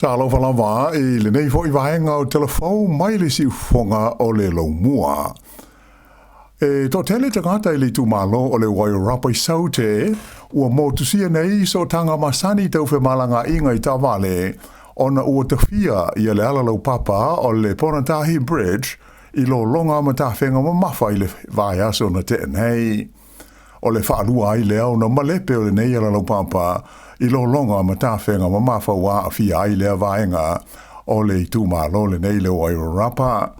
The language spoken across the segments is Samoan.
Talofa lava i lenei foi vaega o Tala Fou mai le siufofoga o le Laumua. E toatele tagata i le itumalo o le Wairarapa i Saute ua motusia nei sootaga masani tau femalagaaiga i taavale ona ua tafia ia le ala laupapa o le Ponatahi Bridge i lologa ma tafega mamafa i le vaiaso na tea nei. O le faalua ai lea ona malepe o lenei ala laupapa i lologa ma tafega mamafa ua aafia ai lea vaega o le itumalo lenei le Wairarapa.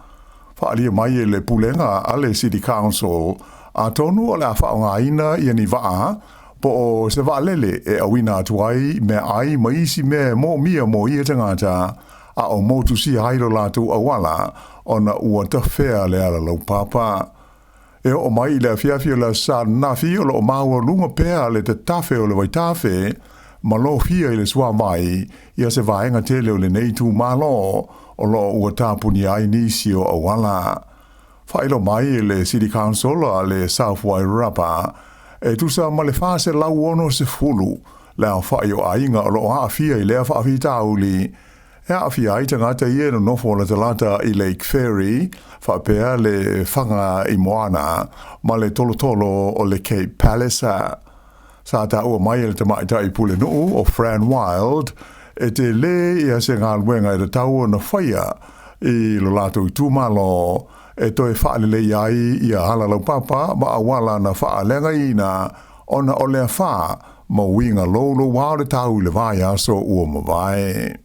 Faaalia mai e le pulega a le City Council, atonu o le a faaaogaina ia ni vaa po o se vaalele e auina atu ai meaai ma isi mea e moomia mo ia tagata a o motusia ai lo latou auala ona ua tafea le ala laupapa. E oo mai i le afiafi o le Aso Sa ananafi o lo o maualuga pea le tatafe o le vaitafe ma lofia i le suavai ia se vaega tele o lenei itumalo o lo o ua tapunia ai nisi o auala. Faailoa mai e le City Council a le South Wairarapa e tusa ma le 460 le aofai o aiga o lo o aafia i lea faafitauli E aafia ai tagata ia e nonofo latalata i Lake Ferry, faapea le Whanga i Moana, ma le tolotolo o le Cape Palliser. Sa taua mai e le tamaitai pulenuu o Fran Wilde e tele ia se galuega e tatau ona faia i lo latou itumalo e toe faalelei ai ia ala laupapa ma auala na faaleagaina ona o le afa ma uiga louloua o le tau i le vaiaso ua mavae.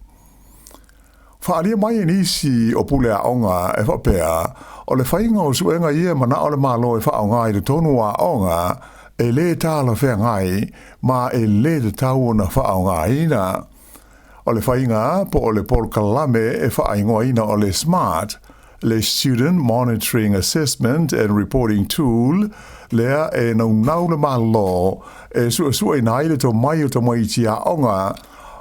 Faaalia mai e nisi o pule aoga e faapea, o le faiga o suega ia e manao le Malo e faaaoga i totonu o aoga e lē talafeagai ma e lē tatau ona faaaogaina. O le faiga po o le polokalame e faaigoaina o le SMART, le Student Monitoring Assessment and Reporting Tool, lea e naunau le Malo e suesueina ai le tomai o tamaiti aoga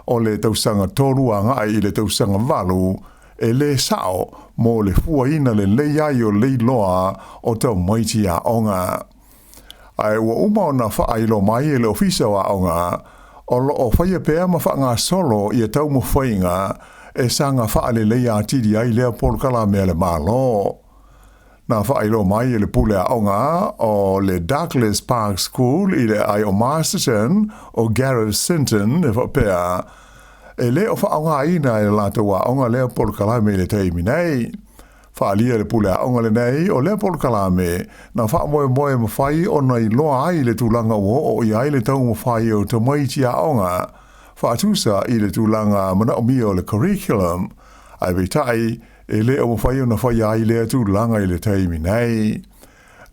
o le tausaga tolu agai i le tausaga valu, e lē sao mo le fuaina lelei ai o le iloa o tamaiti aoga. Ae ua uma ona faailoa mai e le Ofisa o Aoga, o lo o faia pea ma faagasolo ia taumafaiga e saga faaleleia atili ai lea polokalame a le Malo. Na faailoa mai e le pule aoga o le Douglas Park School i le aai o Masterton o Gareth Sinton e faapea, e le o faaaogaina e le latou aoga lea polokalame i le taimi nei. Faaalia le pule aoga lenei o lea polokalame na faamoemoe mafai ona iloa ai le tulaga ua oo i ai le taumafai o tamaiti aoga faatusa i le tulaga manaomia o le curriculum, ae peitai e le o mafai ona faia ai lea tulaga i le taimi nei.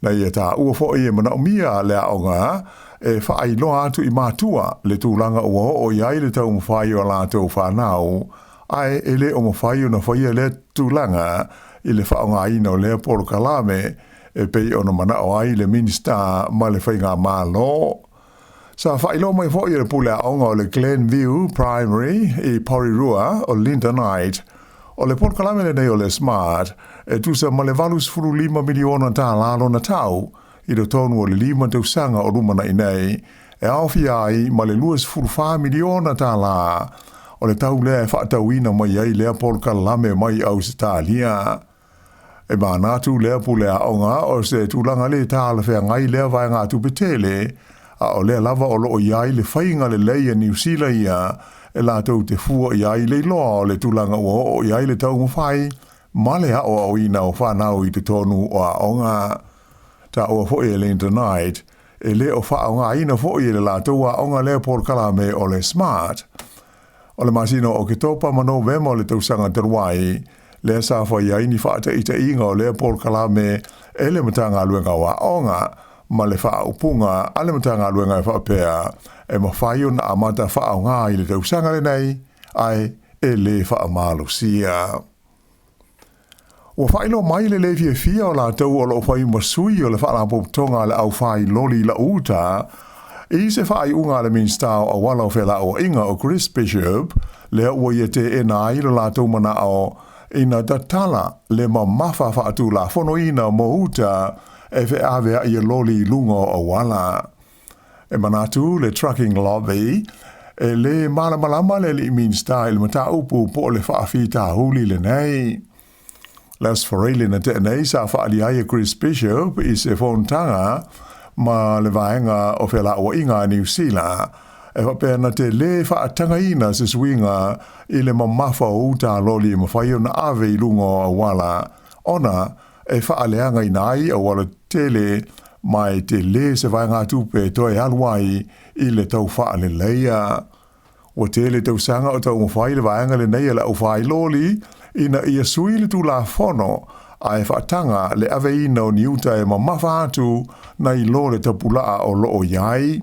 Na ia taua foi e manaomia le aoga e faailoa atu i matua le tulaga ua oo i ai le taumafai o a latou fanau, ae e le o mafai ona faia lea tulaga i le faaaogaina o lea polokalame e pei ona manao ai le Minisita ma le Faigamalo. Sa faailoa mai foi e le pule aoga o le Glenview Primary i Porirua o Linda Knight, o le polokalame lenei o le SMART e tusa ma le $85 miliona tālā lona tau i totonu o le lima tausaga o lumanai nei, e aofia ai ma le $24 miliona tālā o le tau lea e faatauina mai ai lea polokalame mai Ausetalia. E manatu lea pule aoga o se tulaga lē talafeagai lea vaegatupe tele, a o lea lava o lo o i ai le faiga lelei a Niu Sila ia e latou te fua i ai le iloa o le tulaga ua oo i ai le taumafai ma le aoaoina o fanau i totonu o aoga. Taua foi e Linda Knight, e le o faaaogaina foi e le latou aoga lea polokalame o le SMART. O le masina o Oketopa ma Novema o le tausaga talu ai, lea sa fai ai ni faataitaiga o lea polokalame e le Matagaluega o Aoga ma le faaupuga a le Matagaluega e faapea, e mafai ona amata faaaoga i le tausaga lenei, ae e lē faamalosia. Ua faailoa mai le lē fiafia o latou o lo o fai ma sui o le Faalapotopotoga a le Aufai Loli Lau Uta i se faaiuga a le Minisita o Auala o Felauaiga o Chris Bishop, lea ua ia teena ai lo latou manao ina tatala le mamafa faatulafonoina mo uta e feaveai e loli i luga o auala. E manatu le Trucking Lobby E lē malamalama le alii Minisita i le mataupu po o le faafitauli lenei. Le Aso Faraile na tea nei sa faaalia ai e Chris Bishop i se fonotaga ma le Vaega o Felauaiga a Niu Sila e faapea na te lē faatagaina se suiga i le mamafa o uta loli e mafai ona ave i luga o auala ona e faaleagaina ai auala tetele ma e telē se vaegatupe e toe alu ai i le tau faaleleia. Ua tele tausaga o taumafai le vaega lenei a le aufailoli ina ia sui le Tulafono ae faataga le aveina o ni uta e mamafa atu nai lo le tapulaa o lo o i ai.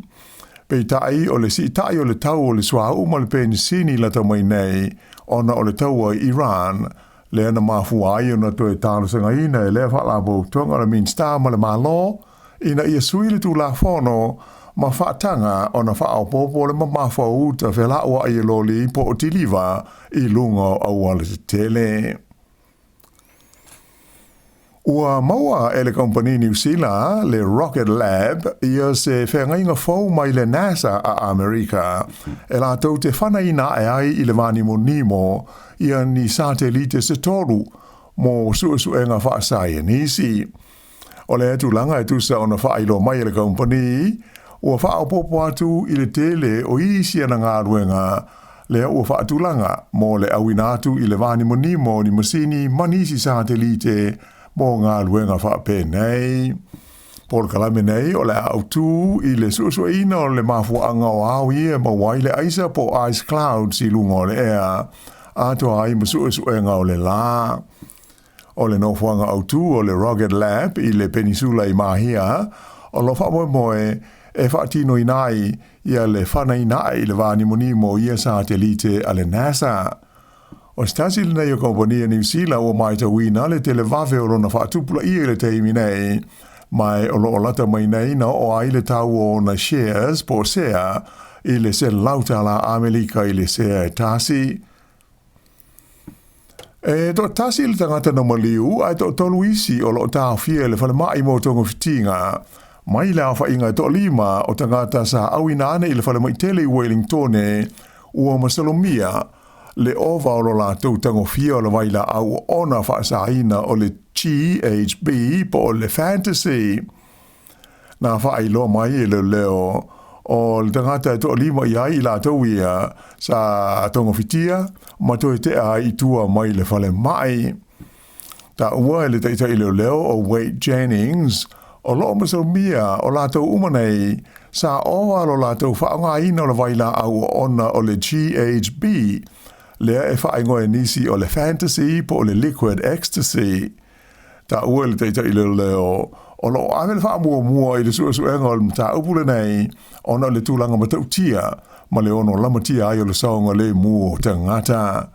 Peitai, o le siitai o le tau o le suauu ma le penisini lata mai nei ona o le taua i Iran, lea na mafua ai ona toe talosagaina e lea Faalapotopotoga o le Minisita ma le Malo ina ia sui le Tulafono ma faataga ona faaopoopo le mamafa o uta felauai e loli po o tiliva i luga o auala tetele. Ua maua e le kamupani Niu Sila le Rocket Lab ia se feagaiga fou mai le NASA a Amerika e latou te fanaina ae ai i le vānimonimo ia ni satelite se tolu mo suesuega faasaienisi. O lea tulaga e tusa ona faailoa mai e le kamupani, ua faaopoopo atu i le tele o isi ana galuega lea ua faatulaga mo le auina atu i le vānimonimo o ni masini ma nisi satelite mo galuega faapenei. Polokalame nei o le a autū i le suesueina o le mafuaaga o ao ia e maua ai le aisa po o ice clouds i luga o le ea, atoa ai ma suesuega o le lā. O le nofoaga autū o le Rocket Lab i le Penisula i Mahia, o lo o faamoemoe e faatinoina ai ia le fanaina ae i le vānimonimo o ia satelite a le NASA. O se tasi lenei o kamupani a Niu Sila ua matauina le televave o lona faatupulaia i le taimi nei, ma o lo o lata mai nei na oo ai le tau o ona shares po o sea i le $100 Amerika i le sea e tasi. E toatasi le tagata na maliu ae toatolu isi o lo o taofia i le falemai mo togafitiga mai le aofaiga e toalima o tagata sa auina ane i le falemai tele i Wellingtone ua masalomia le ova o lo latou tagofia o le vailaau oona faasaina o le GHB po o le Fantasy. Na faailoa mai e leoleo o le tagata e toalima i ai i latou ia sa togafitia ma toe tea ai i tua mai le falemai. Taua e le taitai leoleo o Wade Jennings, o lo o masalomia o latou uma nei sa ova lo latou faaaogaina o le vailaau oona o le GHB, lea e faaigoa e nisi o le Fantasy po o le Liquid Ecstasy. Taua e le taitai leoleo, o lo o ave le faamuamua i le suesuega o le mataupu lenei ona o le tulaga matautia ma le ono lamatia ai o le saogalemu o tagata.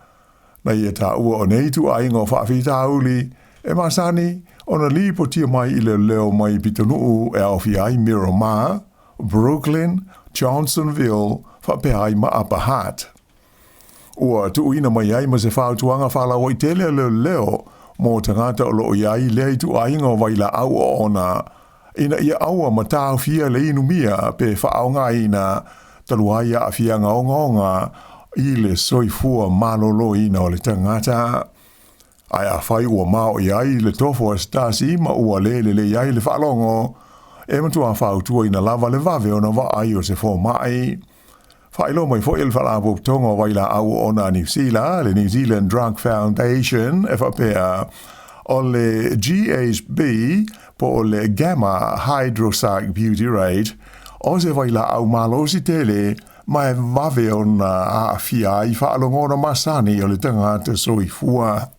Na ia taua o nei ituaiga o faafitauli e masani ona lipotia mai i leoleo mai pitonuu e aofia ai Miramar, Brooklyn, Johnsonville faapea ai ma Upper Hutt. Ua tuuina mai ai ma se fautuaga faalauaitele a leoleo mo tagata o lo o i ai lea ituaiga o vailaau oona ina ia aua ma taofia le inumia pe faaaogaina talu ai aafiaga ogaoga i le soifua maloloina o le tagata. Ae afai ua maoʻi ai le tofo a se tasi ma ua le lelei ai le faalogo, e matua fautuaina lava le vave ona vaai o se fomai. Faailoa mai foi e le Faalapotopotoga o Vailaau Oona a Niu Sila, le New Zealand Drug Foundation, e faapea, o le GHB po o le Gamma Hydroxybutyrate, o se vailaau malosi tele ma e vave ona aafia ai faalogona masani o le tagata soifua.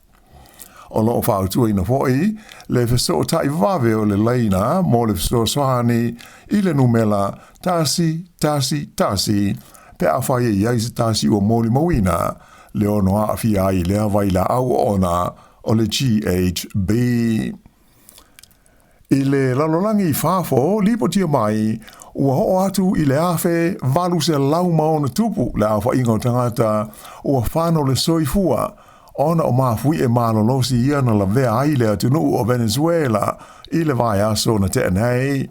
O lo o fautuaina foi le fesootai vave o le laina mo le fesoasoani i le numela 111 pe afai e i ai se tasi ua molimauina le ono aafia ai i lea vailaau oona o le GHB. I le lalolagi i fafo, lipotia mai, ua oo atu i le 1860 le aofaiga o tagata ua fano le soifua ona o mafuie malolosi ia na lavea ai le atunuu o Venezuela i le vaiaso na tea nei.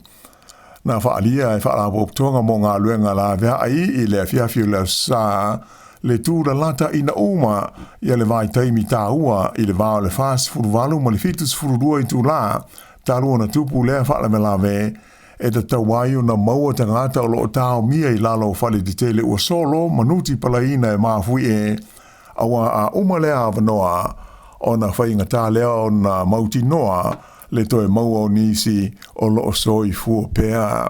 Na faaalia e Faalapotopotoga mo Galuega Laveai i le afiafi o le Aso Sa le tulalata ina uma ia le vaitaimi taua i le va o le 48 ma le 72 itulā talu ona tupu lea faalavelave e tatau ai ona maua tagata o lo o taomia i lalo o fale tetele ua solo ma nuti palaina e mafuie aua a uma lea avanoa ona faigata lea ona mautinoa le toe maua o nisi o lo o soifua pea.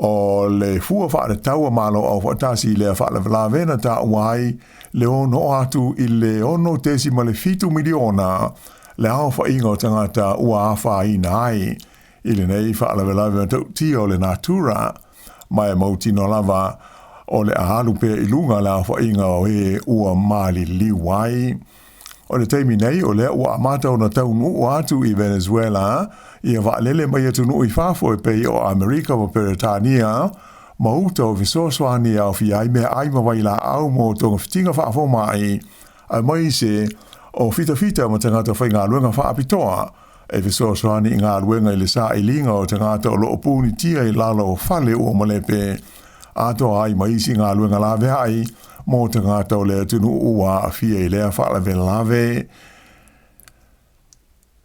O le fua faatatau a Malo Aufaatasi i lea faalavelave na taua ai le ono oo atu i le 6.7 miliona le aofaiga o tagata ua afaina ai i lenei faalavelave matautia o le natura, ma e mautinoa lava o le a alu pea i luga le aofaiga o e ua maliliu ai. O le taimi nei, o lea ua amata ona taunuu atu i Venezuela ia vaalele mai atunuu i fafo e pei o Amerika ma Peretania, ma uta o fesoasoani e aofia ai meaai ma vailaau mo togafitiga faafomai, aemaise o fitafita ma tagata faigaluega faapitoa e fesoasoani i galuega i le sailiga o tagata o lo o punitia i lalo o fale ua malepe, atoa ai ma isi galuega laveai mo tagata o le atunuu ua aafia i lea faalavelave.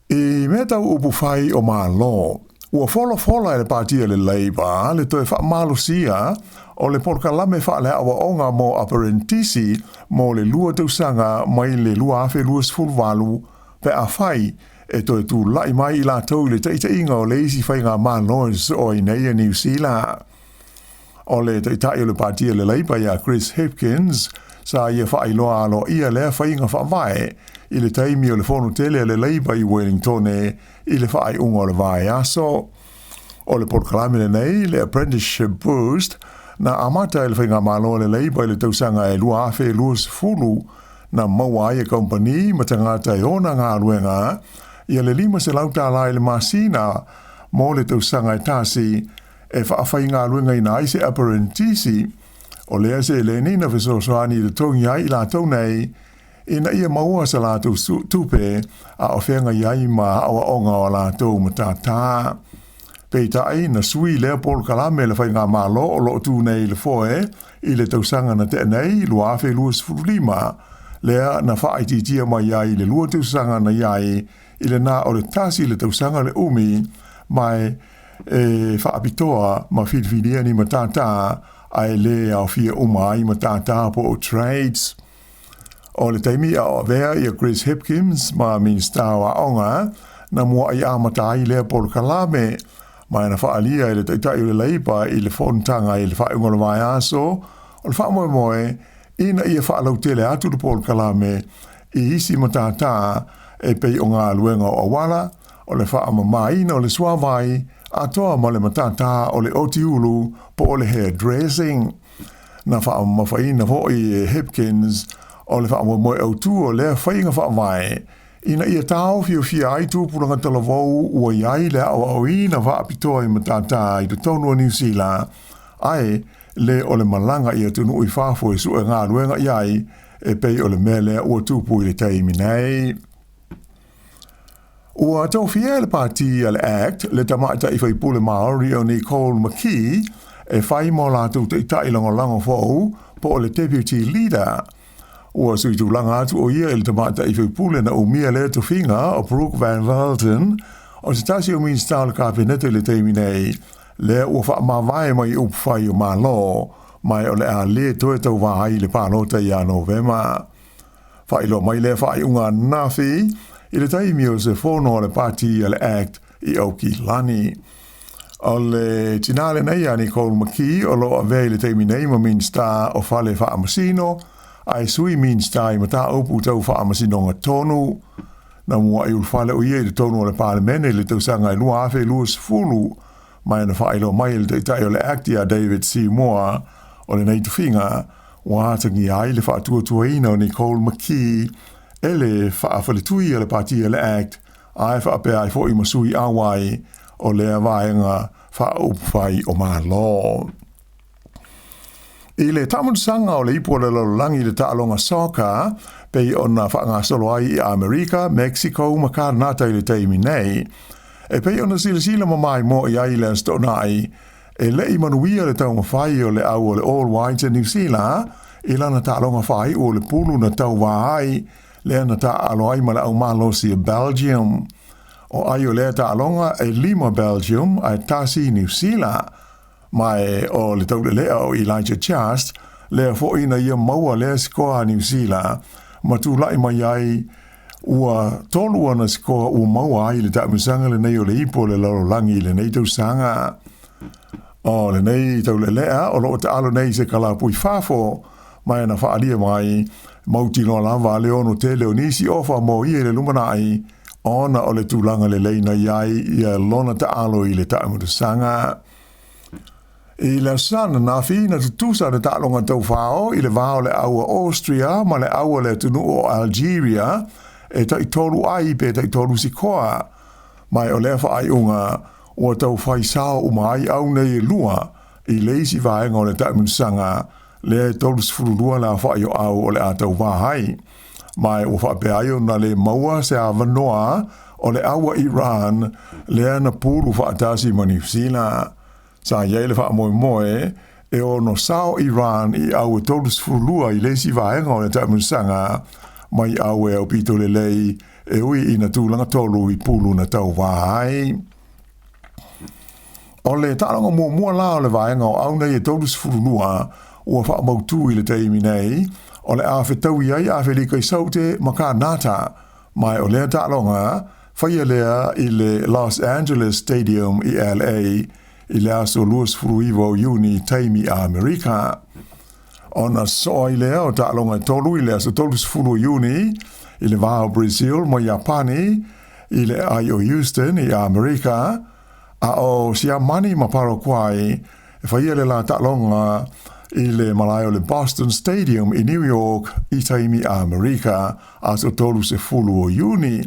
I mea tau upu fai o Malo, ua folafola e le Pati a le Labour le toe faamalosia o le polokalame faale-aoaoga mo aperenitisi mo le lua tausaga mai le 2028 pe afai e toe tulai mai i latou i le taitaiga o le isi faigamalo e sosoo ai nei a Niu Sila. O le Taitai o le Pati a le Labour ia Chris Hipkins, sa ia faailoa aloaia lea faiga faavae i le taimi o le fono tele a le Labour i Wellingtone i le faaiuga o le vaiaso. O le polokalame lenei, le Apprenticeship Boost, na amata e le faigamalo a le Labour i le tausaga e 2020, na maua ai e kamupani ma tagata e ona galuega ia le $500 i le masina mo le tausaga e tasi e faafaigaluegaina ai se aperenitisi. O lea seleni na fesoasoani i totogi ai i latou nei ina ia maua sa latou tupe a o feagai ai ma aoaoga o a latou matata. Peitai, na sui lea polokalame e le Faigamalo o lo o tu nei i le foe i le tausaga na tea nei, 2025, lea na faaitiitia mai ai i le lua tausaga na i ai i le na o le tasi le tausaga le umi, ma e faapitoa ma filifilia ni matata ae lē aofia uma ai matata po o trades. O le taimi a o avea ia Chris Hipkins ma Minisita o Aoga, na muaʻi amata ai lea polokalame, ma na faaalia e le Taitai o le Labour i le fonotaga i le faaiuga o le vaiaso o le faamoemoe ina ia faalautele atu le polokalame i isi matata e pei o galuega o auala, o le faamamaina o le suavai, atoa ma le matata o le otiulu po o le hairdressing. Na faamamafaina foi e Hipkins o le faamoemoe autu o lea faiga faavae ina ia taofiofia ai tupulaga talavou ua i ai le aoaoina faapitoa i matata i totonu o Niu Sila, ae le o le malaga i atunuu i fafo e sue galuega i ai e pei o le mea lea ua tupu i le taimi nei. Ua tofia e le Pati a le act le tamaitai faipule Māori o Nicole McKee e fai mo latou taitai lagolago fou po o le Deputy Leader. Ua suitulaga atu o ia i le tamaitai faipule na umia lea tofiga o Brooke Van Velden, o se tasi o Minisita o le Kapeneta i le taimi nei, lea ua faamavae mai upu fai o Malo, ma o le a le toe tauvā ai i le palota ia Novema. Faailoa mai lea faaiuga ananafi i le taimi o se fono a le Pati a le act i Aukilani. O le tinā lenei a Nicole McKee o lo o avea i le taimi nei ma Minisita o Fale Faamasino, ae Sui Minisita i Mataupu Tau Faamasinoga Tonu. Na muaʻi ulufale o ia i totonu o le Palemene i le tausaga e 2020, ma na faailoa mai e le Taitai o le act ia David Seymour o lenei tofiga ua atagia ai le faatuatuaina o Nicole McKee e le faafaletui a le Pati a le act ae faapea ai foi ma sui auai o lea vaega faaupufai o Malo. I le taamulusaga o le ipu o le lalolagi i le taaloga soccer, pei ona faagasolo ai i Amerika, Mexico ma Kanata i le taimi nei, E pei ona silasila ma maimoa i ai i le Aso Toonai, e le i manuia le taumafai o le au o le All Whites a Niu Sila i lana taaloga faaiu o le pulu na tauvā ai, lea na taaalo ai ma le au malosi a Belgium. O ai o lea taaloga e lima Belgium ae tasi Niu Sila. Ma e o le taulelea o Elijah Just, lea foi na ia maua lea sikoa a Niu Sila ma tulai mai ai ua tolu ana sikoa ua maua ai i le taamilosaga lenei o le Ipu o le Lalolagi i lenei tausaga. O lenei taulelea o lo o taalo nei i se kalapui fafo, ma e na faaalia mai, mautinoa lava le ono tele o nisi ofa mo ia i le lumanai, ona o le tulaga lelei na i ai ia lona taalo i le taamilosaga. I le Aso Sa ananafi, na tutusa le taaloga taufao i le va o le au a Austria ma le au a le atunuu o Algeria e taitolu ai pe taitolu sikoa. Ma o lea faaiuga ua tau fai sao uma ai au nei e lua i le isi vaega o le taamilosaga lea e 32 le aofai o au o le a tauvā ai. Ma ua faapea ai ona le maua se avanoa o le au a Iran lea na pulu faatasi ma Niu Sila. Sa i ai le faamoemoe e ono sao Iran i au e 32 i le isi vaega o le taamilosaga mai au e aupito lelei e ui ina tulaga tolu i pulu na tauvā ai. O le taaloga muamua la o le vaega o au nei e 32 ua faamautū i le taimi nei, o le a fetaui ai Afelika i Saute ma Kanata, ma o lea taaloga faia lea i le Los Angeles Stadium i LA i le aso 29 o Iuni taimi a Amerika. Ona sosoo ai lea o taaloga e tolu i le aso 30 o Iuni i le va o Brazil ma Iapani i le aai o Houston i Amerika, a o Siamani ma Paraguay e faia le la taaloga i le malae o le Boston Stadium i New York i taimi a Amerika aso 30 o Iuni,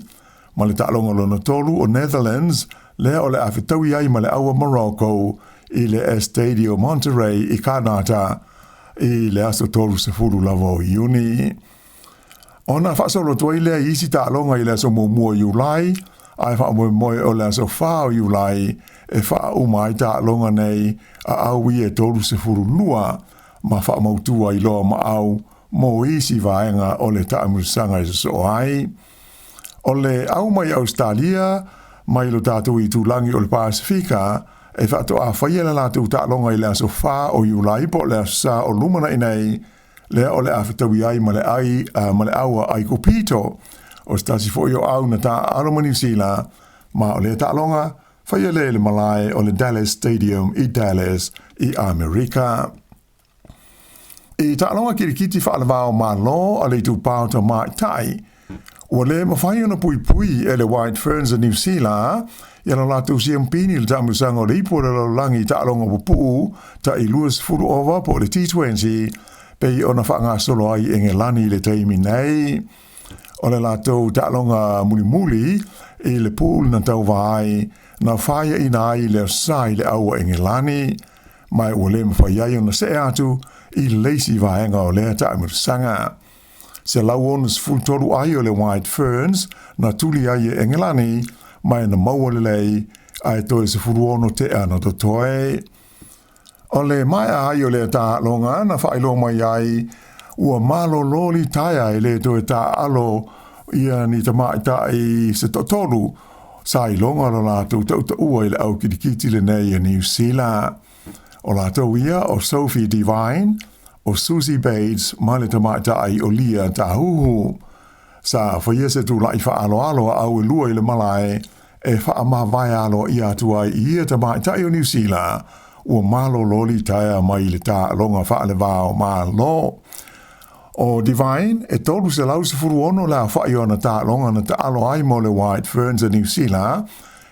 ma le taaloga lona tolu o Netherlands lea o le a fetaui ai ma le au a Morocco i le Estadio Monterrey i Kanata i le aso 30 lava o Iuni. Ona faasolo atu ai lea i isi taaloga i le aso muamua o Iulai, ae faamoemoe o le aso 4 o Iulai e faauma ai taaloga nei a au ia e 32 ma faamautu ai loa ma au mo isi vaega o le taamilosaga e sosoo ai. O le au mai Ausetalia mai lo tatou itulagi o le Pasefika e faatoa faia le latou taaloga i le aso 4 o Iulai po o le Aso Sa o lumanai nei, lea o le a fetaui ai ma le ai ma le au a Aikupito. O se tasi foi o au na taaalo ma Niu Sila, ma o lea taaloga, faia lea i le malae o le Dallas Stadium i Dallas i Amerika. I taaloga kilikiti faalevao Malo a le Itupa o Tamaitai, ua le mafai ona puipui e le White Ferns a Niu Sila ia lo latou siampini i le taamilosaga o le Ipu o le Lalolagi i taaloga pupuu tai 20 ova po o le T20 pei ona faagasolo ai Engelani i le taimi nei. O le latou taaloga mulimuli i le pool na tauva ai, na faiaina ai le Aso Sa i le au a Engelani, ma ua le mafai ai ona see atu i le isi vaega o lea taamilosaga. 163 ai o le White Ferns na tuli ai e Engelani, ma e na maua lelei, ae toe 16 tea na totoe. O le maea ai o lea taaloga na faailoa mai ai ua malolo litaea e le toe taaalo ia ni tamaitai se toatolu sa iloga lo latou tautaua i le au kilikiti lenei a Niu Sila. O latou ia o Sophie Devine, o Suzie Bates ma le tamaitai o Lia Tahuhu. Sa faia se tula'i faaaloalo a au e lua i le malae e faamavae aloaia atu ai i ia tamaitai o Niu Sila ua malolo litaea mai i le taaloga faalevao Malo. O Devine, e 316 le aofa'i o ana taaloga na taalo ai mo le White Ferns a Niu Sila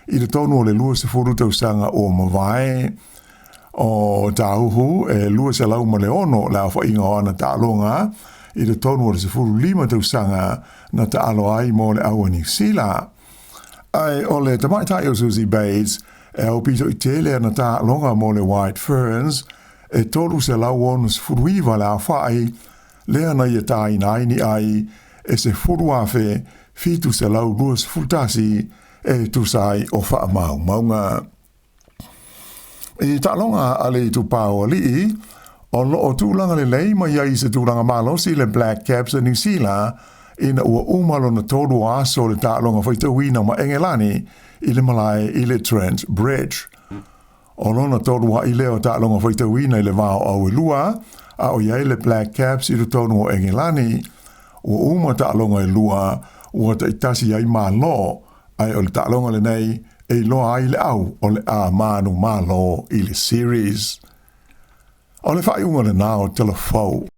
i totonu o le 20 tausaga ua mavae. O Tāuhu e 206 le aofaiga o ana taaloga i totonu o le 15 tausaga na taalo ai mo le au a Niu Sila. Ae o le tamaitai o Suzie Bates e aupito i tele ana taaloga mo le White Ferns e 369 le aofai lea na ia tāina ai ni ai e 10,721 e tusa ai o faamaumauga. I taaloga a le Itupa o Alii, o lo o tulaga lelei ma i ai i se tulaga malosi le Black Caps a Niu Sila ina ua uma lona tolu o aso o le taaloga faitauina ma Engelani i le malae i le Trent Bridge. O lona tolu a'i lea o taaloga faitauina i le va o Auelua a o i ai le Black Caps i totonu o Engelani. Ua uma taaloga e lua ua taitasi ai Malo, ae o le taaloga lenei e iloa ai le au o le a manumalo i le series. O le faaiuga lena o Tala Fou.